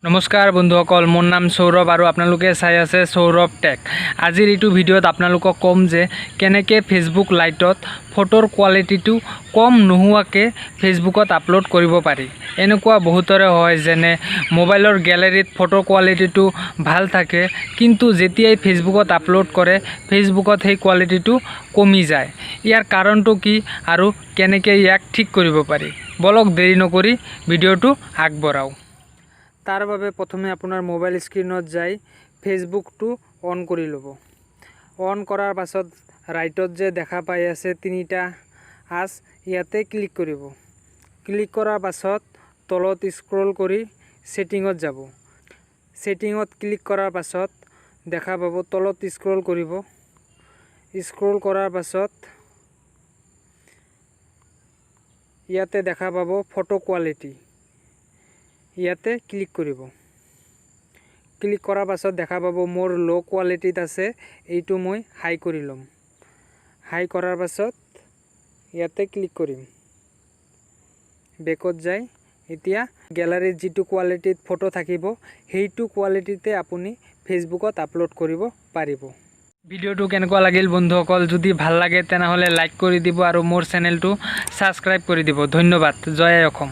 নমস্কাৰ বন্ধুসকল, মোৰ নাম সৌৰভ আৰু আপোনালোকে চাই আছে সৌৰভ টেক। আজিৰ এইটো ভিডিঅ'ত আপোনালোকক ক'ম যে কেনেকৈ ফেচবুক লাইটত ফটোৰ কোৱালিটিটো কম নোহোৱাকৈ ফেচবুকত আপলোড কৰিব পাৰি। এনেকুৱা বহুতৰে হয়, যেনে মোবাইলৰ গেলেৰীত ফটো কোৱালিটিটো ভাল থাকে, কিন্তু যেতিয়াই ফেচবুকত আপলোড কৰে, ফেচবুকত সেই কোৱালিটিটো কমি যায়। ইয়াৰ কাৰণটো কি আৰু কেনেকৈ ইয়াক ঠিক কৰিব পাৰি? বলক, দেৰি নকৰি ভিডিঅ'টো আগবঢ়াওঁ। তাৰ বাবে প্ৰথমে আপোনাৰ মোবাইল স্ক্ৰীণত যাই ফেচবুকটো অন কৰি ল'ব। অন কৰাৰ পাছত ৰাইটত যে দেখা পাই আছে তিনিটা আঁচ, ইয়াতে ক্লিক কৰিব। ক্লিক কৰাৰ পাছত তলত স্ক্ৰল কৰি ছেটিঙত যাব। ছেটিঙত ক্লিক কৰাৰ পাছত দেখা পাব, তলত স্ক্ৰল কৰিব। স্ক্ৰল কৰাৰ পাছত ইয়াতে দেখা পাব ফটো কোৱালিটি, ইয়াতে ক্লিক কৰিব। ক্লিক কৰাৰ পাছত দেখা পাব মোৰ ল' কোৱালিটিত আছে, এইটো মই হাই কৰি ল'ম। হাই কৰাৰ পাছত ইয়াতে ক্লিক কৰিম। বেকত যাই এতিয়া গেলাৰীত যিটো কোৱালিটিত ফটো থাকিব, সেইটো কোৱালিটিতে আপুনি ফেচবুকত আপলোড কৰিব পাৰিব। ভিডিঅ'টো কেনেকুৱা লাগিল বন্ধুসকল? যদি ভাল লাগে, তেনেহ'লে লাইক কৰি দিব আৰু মোৰ চেনেলটো ছাবস্ক্ৰাইব কৰি দিব। ধন্যবাদ। জয় আই অসম।